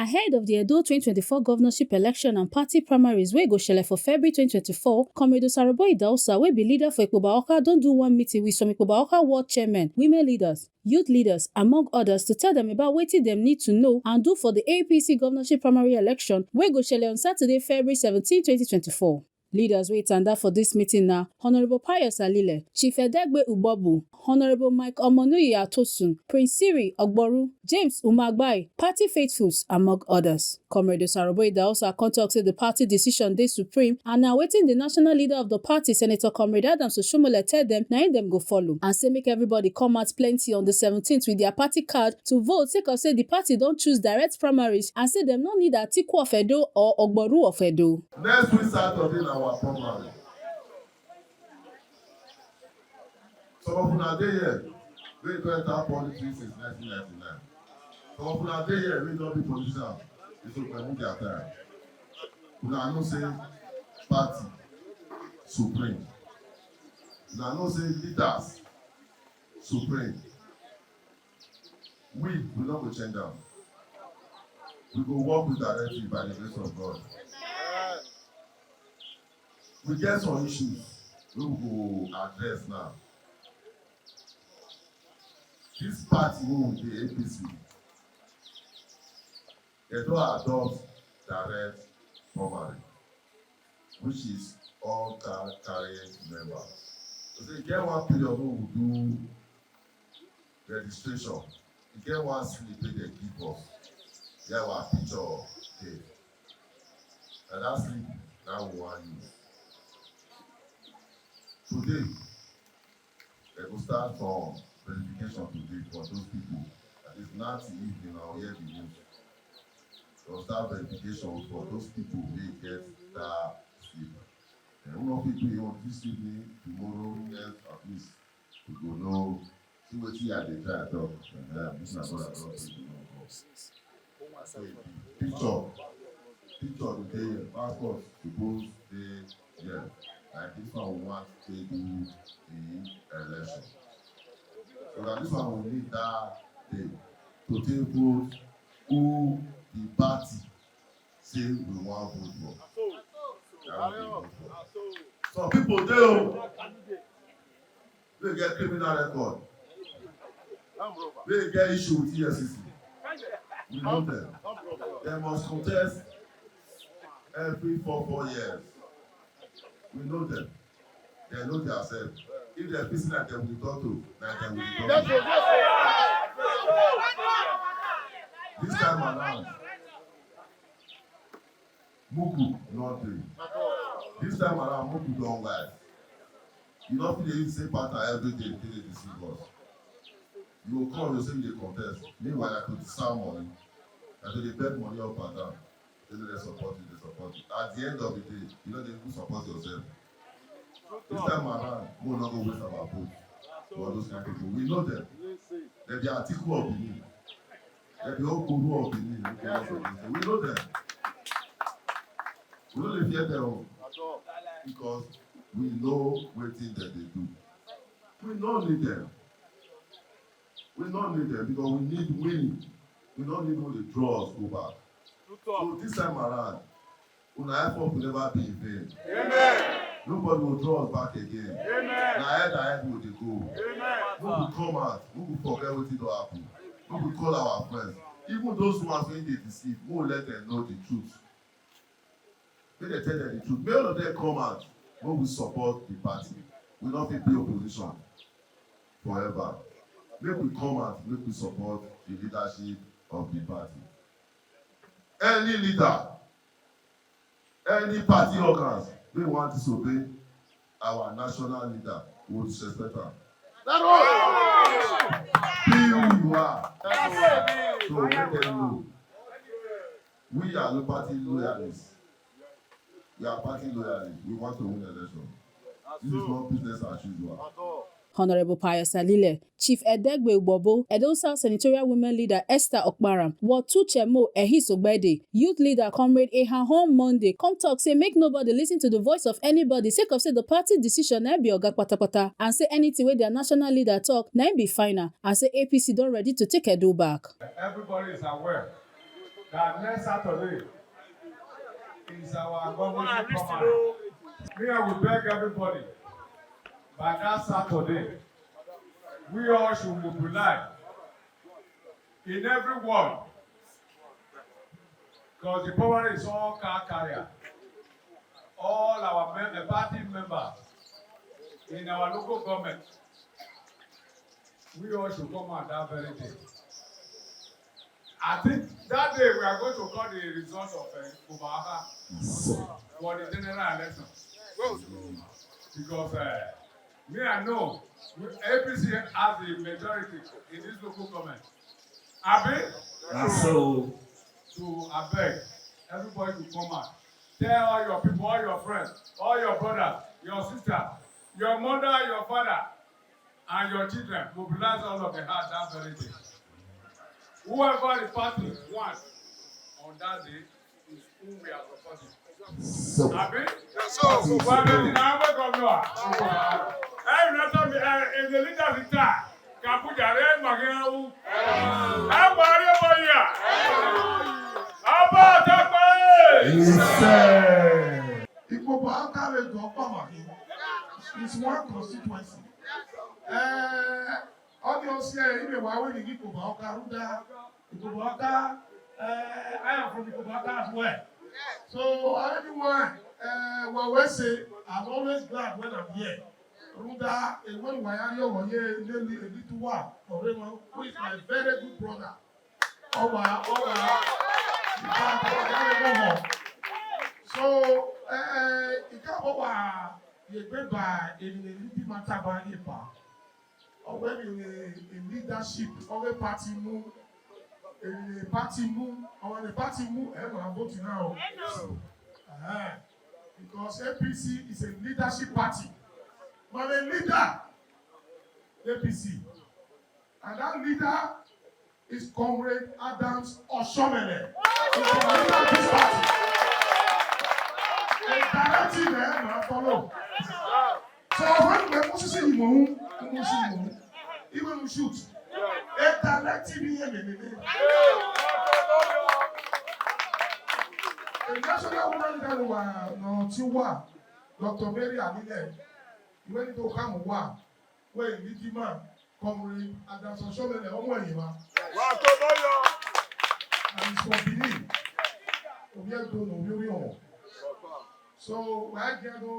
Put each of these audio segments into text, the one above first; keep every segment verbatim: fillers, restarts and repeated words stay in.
Ahead of the Edo twenty twenty-four governorship election and party primaries wey go shele for February twenty twenty-four, Comrade Osarabo Idaosa, wey be leader for Ikpoba Oka, don do one meeting with some Ikpoba Oka ward chairmen, women leaders, youth leaders, among others, to tell them about wetin dem need to know and do for the A P C governorship primary election wey go shele on Saturday, February seventeen, twenty twenty-four. Leaders wey tanda for this meeting na Honourable Pius Alile, Chief Edegbe Ubobu, Honourable Mike Omonuyi Atosun, Prince Siri Ogboru, James Umagbai, party faithfuls, among others. Comrade Osarabo Idaosa come talk say the party decision dey supreme, and na wetin the national leader of the party, Senator Comrade Adams Oshomole, tell them, na im dem go follow, and say make everybody come out plenty on the seventeenth with their party card to vote, sake of say the party don choose direct primaries, and say dem no need Atiku of Edo or Ogboru of Edo. Next week Saturday na our primary. Some of una dey here wey don enter politics since nineteen ninety-nine. Some of una dey here wey don be politician, e suppose remove their time. Una know say party supreme. Una know say leaders supreme. We, we no go change am. We go work with directive by the grace of God. We get some issues wey we go address now. This party wey we dey, A P C, dem don adopt direct primary, which is all car carrying member. So e get one period wey we do registration, e get one slip wey dem give us, where our picture dey. Na that slip na we wan use. Today, dem go start some verification today for those people. At least now till evening, una go hear the news. Dem go start verification for those people wey get that slip. And who no fit do it on this evening, tomorrow, else at least we go know. See wetin I dey try talk. Uh, this na brother don say you no go. So e be picture, picture dey there, passport suppose dey there. Like this one we wan take do the election. So na this one we need that day to take vote who the party say we wan vote for. Na who we vote for. Some people dey o, wey get criminal record, wey get issue with E F C C. We know them. Dem must contest every four, four years. We know them. Dem know their self. If dem fit see na dem we dey talk to, na dem we dey talk to. This time around, mugu no dey. This time around, mugu don wise. You no fit dey use the same pattern every day take dey deceive us. You go come, you say you dey contest. Meanwhile, na to dey serve money, na to dey beg money up and down. Say make dem support you, dey support you. At the end of the day, you no dey even support yourself. This time around, make we no go waste our vote for all those kind people. We know them. Dem be Atiku of Benin. Dem be Ogboru of Benin. We know them. We no dey fear them o, because we know wetin dem dey do. We no need them. We no need them because we need winning. We no need who dey draw us go back. So this time around, una effort will never be in vain. Amen. Nobody will draw us back again. Amen. Na head ahead we dey go. Amen. Make we come out, make we forget wetin don happen. Make we call our friends. Even those ones wey dey deceive, make we let them know the truth. Make dem tell them the truth. Make all of them come out. Make we support the party. We no fit be opposition forever. Make we come out, make we support the leadership of the party. Any leader, any party organs wey wan disobey our national leader, we go disrespect am. Be who you are. So make them know. We are no party loyalists. We are party loyalists. We want to win election. This is not business as usual. Honourable Pius Alile, Chief Edegbe Ubobo, Edo South Senatorial Women Leader Esther Okparam, Ward two Chairmo Ehis Ogbede, Youth Leader Comrade Ehahon Monday, come talk say make nobody listen to the voice of anybody, sake of say the party decision na be oga patapata, and say anything wey their national leader talk na be final, and say A P C don ready to take Edo back. Everybody is aware That next Saturday is our governing command. Me, I will beg everybody, by that Saturday, we all should mobilize in every ward, because the power is all car carrier. All our mem- uh, party members in our local government, we all should come out that very day. I think that day we are going to call the result of uh, Kubaka for the general election. Because uh, me, I know we- A P C has the majority in this local government. Abi? Na so. So I beg everybody to come out. Tell all your people, all your friends, all your brothers, your sister, your mother, your father, and your children. Mobilize all of the heart that very day. Whoever the party wants on that day is who we are supporting. So, Abi? So, so, why did I ever come now? Hey, you not tell me, eh, in the leader's time. Kapuja re mageu. Agbari boya. Aba takwe. Ife. Igbo bụ akara ego ọkpa maka it's one constituency. Ee, ọ dị osi ya ime wa wee gị Igbo bụ ọka rụda Igbo bụ ọka ee I am from Igbo bụ ọka as well. So anyone uh, well we say I'm always glad when I'm here. Rụda enwe wayari ọwọ ye leli elitu wa ọrẹ wọn who is my very good brother. Ọwa ọwa so nke abụwa yegbe ba enile ndị mata ba anyị ba ọwa enile leadership ọwa party mu enile party mu ọwa ne party mu ẹ mara vote now. Because A P C is a leadership party. But a leader A P C and that leader is Comrade Adams Oshomele. He's the leader of this party. A directive eh, na follow. So when we Moses in Moon, Moses in Moon, even we shoot. A directive in here, a national woman leader no Tiwa, Doctor Mary Anile, when it will come one, when Lidima, Comrade Adams Oshomele, Omo Eyewa. Wà á tó bọ́yọ̀. And it's for Benin. Obi Edo no, Obi Obi Omo. So, why get no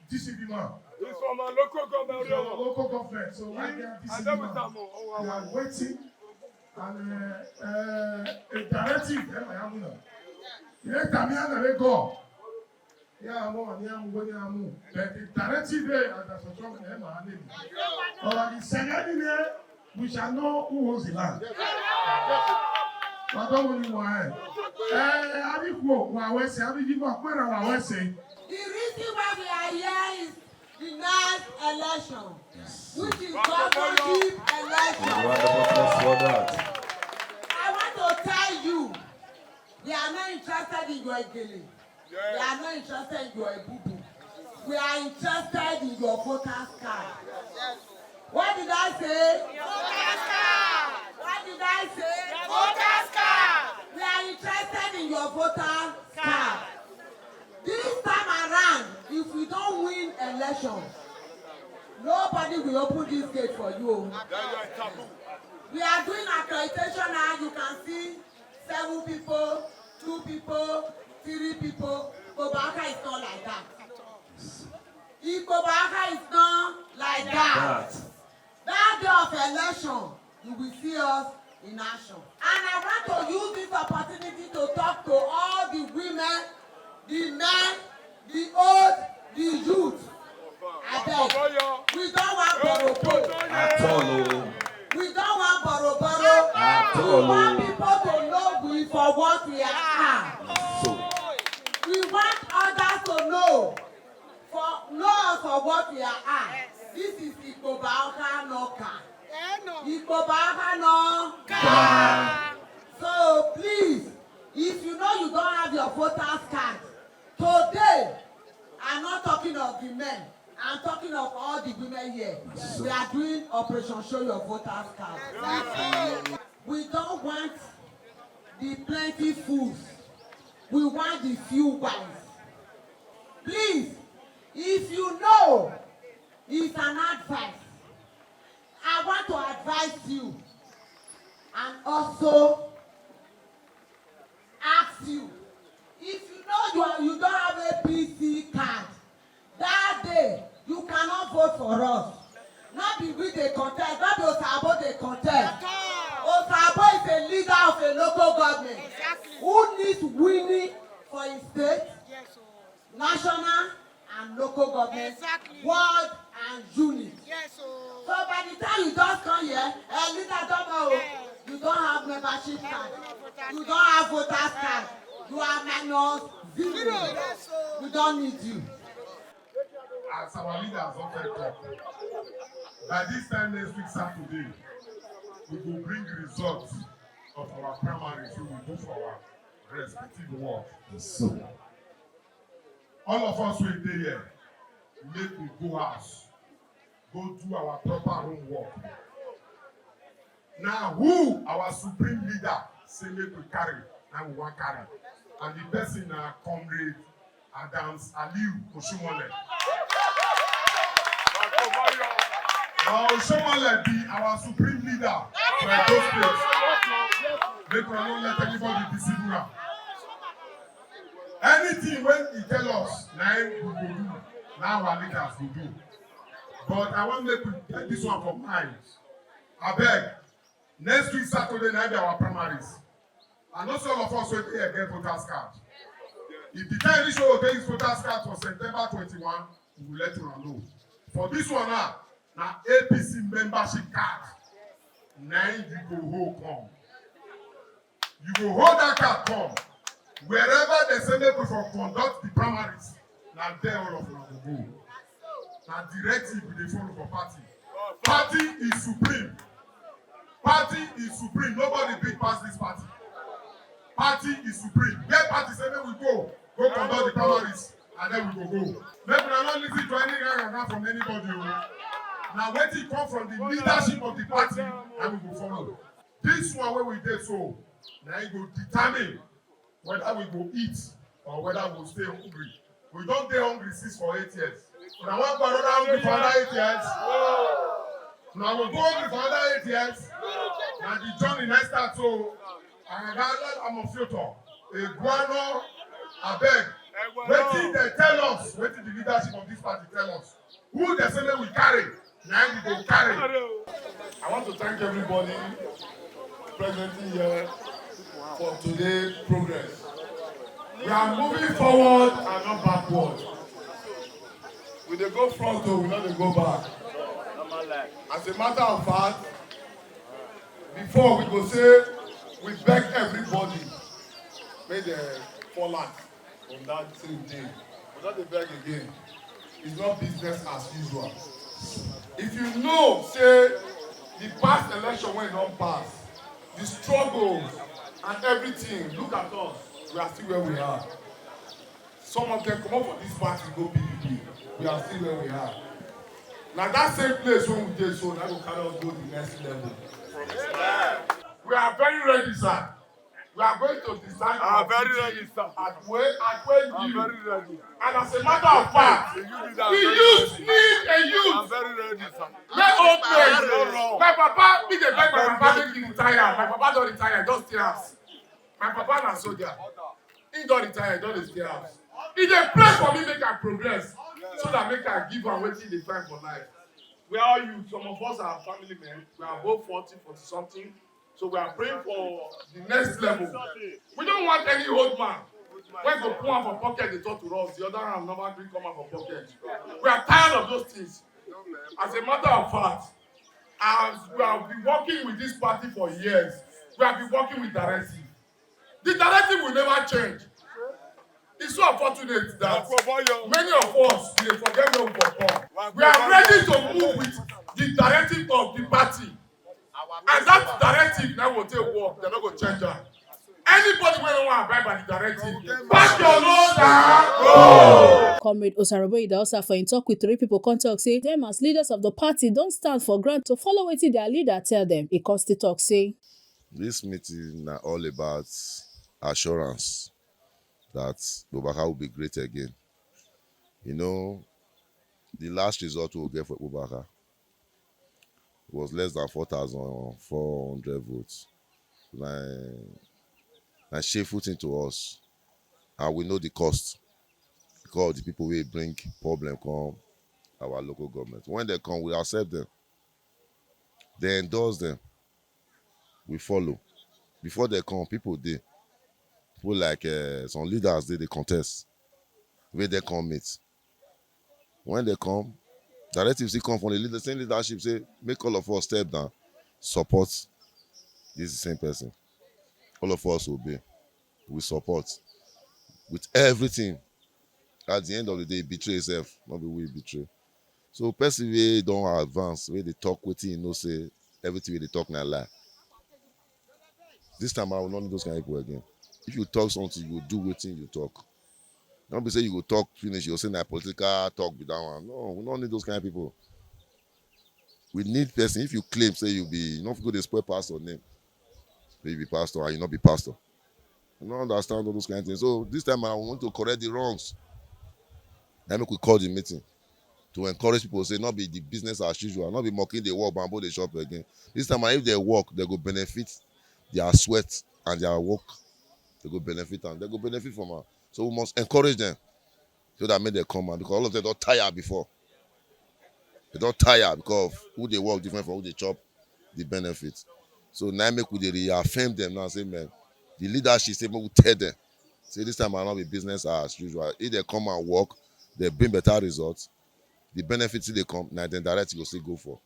D C B man? This former local government. So, local government. So, why get D C B man? Adébùtàmù ọwọ́ We àwọn. Are waiting. And uh, uh, a directive, eh, my amuna. Yeah, Tamiana, they go. Yeah, I'm on, yeah, I'm going, I'm on. But the directive, eh, and that's what I'm going to Or the second, eh, we shall know who owns the land. But don't worry, why? Eh, I think what I was saying, I think you know where I was saying. The reason why we are here is the next election, which is governorship election. Round of applause for that. I want to tell you, we are not interested in your Igele. We are not interested in your Ebubu. We are interested in your voter's card. What did I say? What did I say? We are interested in your voter's card. This time around, if we don't win election, nobody will open this gate for you. We are doing accreditation now. You can see seven people, two people, three people. Kobaka is not like that. Ikobaka is not like that. That day of election, you will see us in action. And I want to use this opportunity to talk to all the women, the men, the old, the youth. I beg. We don't want borrow borrow. At all, oh. We don't want borrow borrow. At We all, want oh. People to know we for what we are. So, We want others to know for know us for what we are. This is Ikpoba Oka Noka. Ikpoba Oka Noka. So please, if you know you don't have your voter's card, today, I'm not talking of the men. I'm talking of all the women here. We are doing Operation Show Your Voters Card. We don't want The plenty fools, we want the few wise. Please, if you know, it's an advice. I want to advise you and also ask you, if you know you, are, you don't have A P C card, that day you cannot vote for us. Not be we dey contest, not be Osabo dey contest. Osabo is a leader of a local government who needs winning for his state, national and local government, world and unit. So by the time you just come here, eh, leader don know, you don't have membership card, you don't have voters card, you are minus zero. We don't need you. As our leaders don first talk, by this time next week Saturday, we go bring results of our primaries wey we do for our respective ward. So, all of us wey dey here, make we go house, go do our proper homework. Na who our supreme leader say make we carry, na we wan carry. And the person na Comrade Adams Aliu Oshomole. Na Oshomole be our supreme leader for Edo State. Make una no let anybody deceive una. Anything wey he tell us, na him we go do. Na our leaders go do. But I wan make we get this one for mind. Abeg, next week Saturday na be our primaries. I know say all of us wey dey here get voters card. If the time reach wey we take use voters card for September twenty-one, we go let una know. For this one now, na A P C membership card na him you go hold come. You go hold that card come. Wherever they say make we for conduct the primaries, na there all of una go go. Na directive we dey follow for party. Party is supreme. Party is supreme. Nobody big pass this party. Party is supreme. Where party say make we go, go conduct the primaries, and then we go go. Make una no listen to any rah from anybody o. Na wetin come from the leadership of the party na we go follow. This one wey we dey so, na e go determine whether we go eat or whether we go stay hungry. We don dey hungry since for eight years. Una wan go another hungry for another eight years? Una go go hungry for another eight years? Na the journey na start so. Agagala Amofioto, Eguano, abeg, wetin dem tell us, wetin the leadership of this party tell us, who dem say make we carry, na him we go carry. I want to thank everybody presently here for today's progress. We are moving forward and not backward. We dey go front o, we no dey go back. As a matter of fact, before we go say we beg everybody make dem fall out on that same day. We no dey beg again. It's not business as usual. If you know say the past election wey don pass, the struggles and everything, look at us, we are still where we are. Some of them comot for this party go P D P, we are still where we are. Na that same place wey we dey so na go carry us go the next level. We are very ready, sir. We are going to design our very ready, sir. Akwe, Akwe I'm very ready. And as a matter of fact, the youth need a youth. I'm very ready, sir. Make old men. My papa, me dey beg my papa make he retire. My papa don retire, just stay house. My papa na soldier. He don retire, he don dey stay house. He dey pray for me make I progress so that make I give am wetin he dey find for life. We are all youth. Some of us are family men. We are above forty, forty something. So we are praying for the next level. We don't want any old man wey go put am for pocket dey talk to us. The other hand never gree come out for pocket. We are tired of those things. As a matter of fact, as we have been working with this party for years, we have been working with directive. The directive will never change. It's so unfortunate that many of us we dey forget where we for come. We are ready to move with the directive of the party. And that directive na go take work, dem no go change am. Anybody wey no wan abide by the directive, pack your load and go. Comrade Osarabo Idahosa for im talk with tori pipo come talk say dem as leaders of di party don stand for ground to follow wetin dia leader tell dem. E come still talk say This meeting na all about assurance that Kpobaka will be great again. You know, the last result we get for Kpobaka was less than four thousand four hundred votes. Na, na shameful thing to us, and we know the cost because of the people wey bring problem come our local government. When they come, we accept them, they endorse them, we follow. Before they come, people dey, people like uh, some leaders dey dey contest, wey they come meet. When they come, directive still come from the leader, same leadership say make all of us step down, support this same person. All of us obey, we support with everything. At the end of the day, betray himself, not be we betray. So person wey don advance, wey dey talk wetin he know say everything wey dey talk na lie. This time around, we no need those kind of people again. If you talk something, you go do wetin you talk. No be say you go talk finish, you go say na political talk be that one. No, we no need those kind of people. We need person. If you claim say you be, you no fit go dey spoil pastor name. Say you be pastor and you no be pastor. You no understand all those kind of things. So this time around, we want to correct the wrongs. Then make we call the meeting to encourage people say not be the business as usual, not be mocking the work, bamboo the shop again. This time around, if they work, they go benefit their sweat and their work. They go benefit and they go benefit from her. So we must encourage them so that make them come out because all of them don tire before. They don tire because of who dey work different from who dey chop the benefit. So now make we dey reaffirm them now say, man, the leadership say make we tell them say this time around be business as usual. If they come and work, they bring better results. The benefits still dey come, na dem direct you go still go for.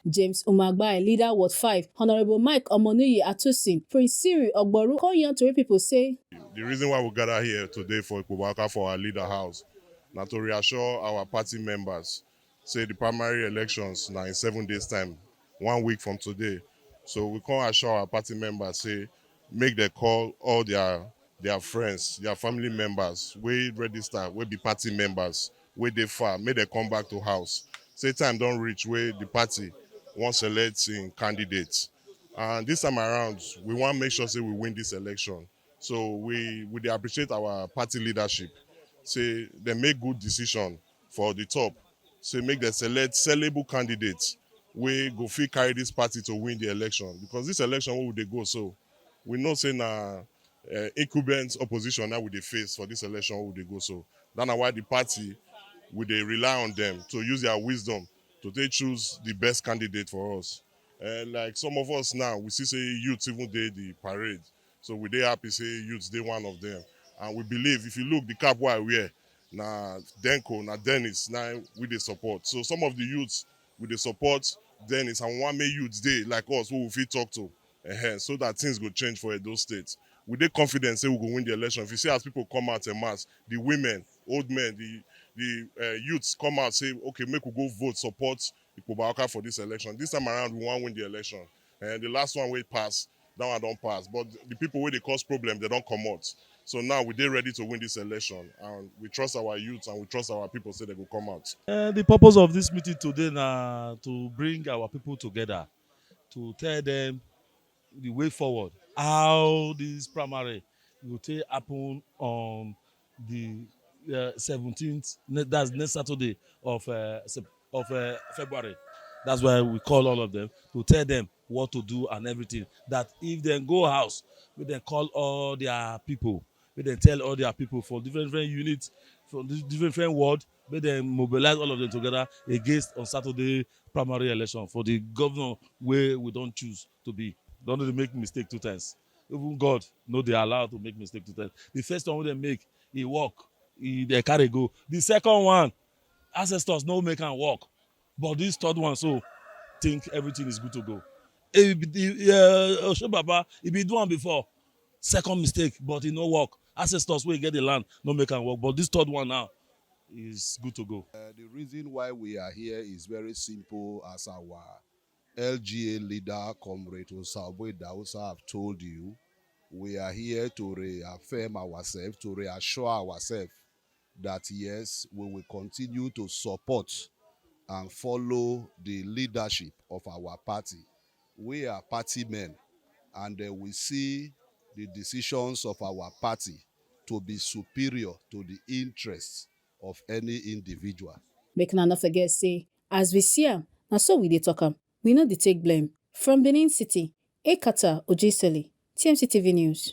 James Umagbai, leader Ward five, Honorable Mike Omoniyi Atusin, Prince Siri Ogboru, come yarn tori pipo say, The reason why we gather here today for Ikpobaka for our leader house na to reassure our party members say the primary elections na in seven days time, one week from today. So we come assure our party members say make dem call all their their friends, their family members wey register, wey be party members, wey dey far, make dem come back to house. Say time don reach wey the party wan select im candidate. And this time around, we wan make sure say we win this election. So we we dey appreciate our party leadership. Say dem make good decision for the top. Say make dem select sellable candidates wey go fit carry this party to win the election. Because this election wey we dey go so, we know say na uh, incumbent opposition that we dey face for this election wey we dey go so. That na why the party, we dey rely on them to use their wisdom to take choose the best candidate for us. Uh, like some of us now, we see say youth even dey the parade. So we dey happy say youth dey one of them. And we believe, if you look the cap wey I wear, na Denko, na Dennis, na we dey support. So some of the youths, we dey support Dennis, and we wan make youths dey like us wey we fit talk to, ehen, so that things go change for Edo State. We dey confident say we go win the election. If you see as people come out en masse, the women, old men, the the uh, youths come out say, okay, make we go vote, support Ikpobaka for this election. This time around, we wan win the election. And the last one wey pass, that one don pass. But the people wey dey cause problem, they don comot. So now we dey ready to win this election, and we trust our youth and we trust our people say they go come out. Uh, the purpose of this meeting today na to bring our people together, to tell them the way forward, how this primary go take happen on the uh, seventeenth, ne- that's next Saturday of uh, Sep- of uh, February. That's why we call all of them to tell them what to do and everything. That if they go house, we then call all their people, we then tell all their people from different different units, from di- different different ward, make dem mobilize all of them together against on Saturday primary election for the governor wey we don choose to be. Don dey make mistake two times. Even God no dey allow to make mistake two times. The first one wey dem make, e work, e dey carry go. The second one, ancestors no make am work. But this third one, so think everything is good to go. E be the uh, Osho Baba, e be do am before. Second mistake, but e no work. Ancestors wey get the land no make am work. But this third one now is good to go. Uh, the reason why we are here is very simple. As our L G A leader, Comrade Osaobo Dausa, have told you, we are here to reaffirm ourselves, to reassure ourselves that yes, we will continue to support and follow the leadership of our party. We are party men. And uh, we see the decisions of our party to be superior to the interests of any individual. Make una no forget say, as we see am, na so we dey talk am. We no dey take blame. From Benin City, Ekata Ojiseli, T M C T V News.